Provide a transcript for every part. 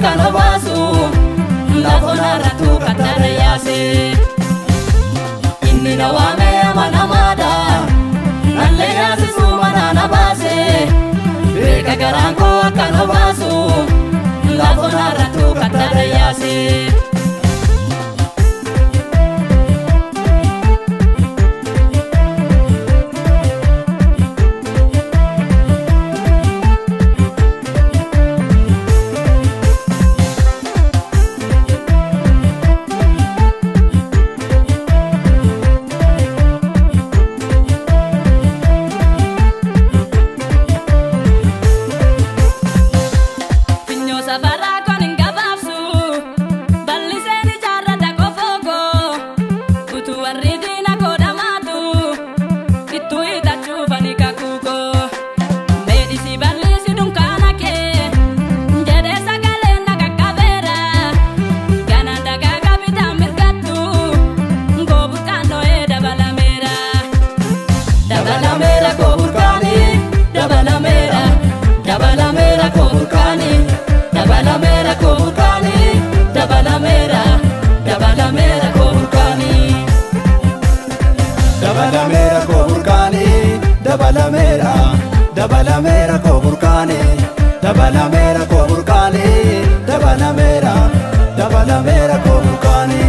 akka na baasu lafa narrattu kattara yaase. Inni na waame amanamaadha nallee yaasisu mana na baase beeka garaan koo akka na baasu lafa narrattu kattara yaase. Dabalamera koburkani, dabalamera, dabalamera koburkani. Dabalamera koburkani, dabalamera, dabalamera koburkani, dabalamera koburkani, dabalamera, dabalamera koburkani.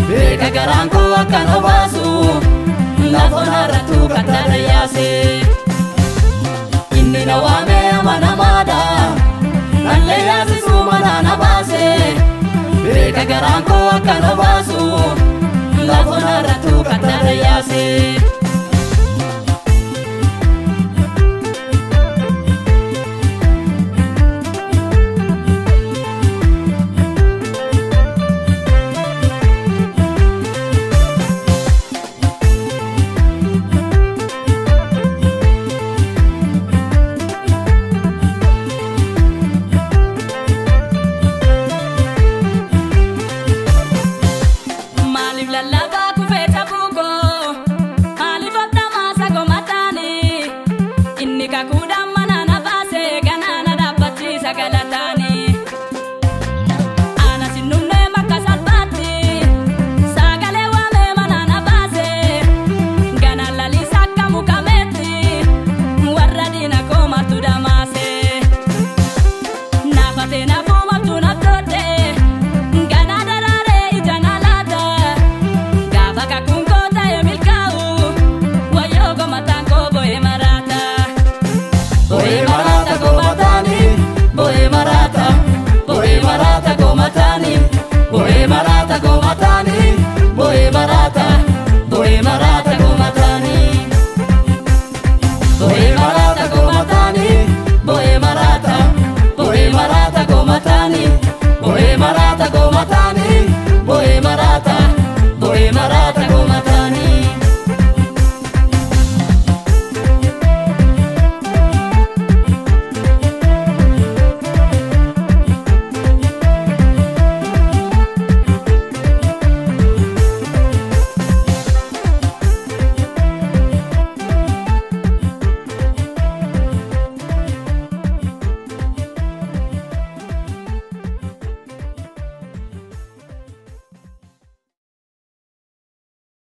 Beeka garaan koo akka na baasu lafa narrattu kattara yaase. Inni na waame amanamaadha nallee yaasisu mana na baase beeka garaan koo akka na baasu lafa narrattu kattara yaase.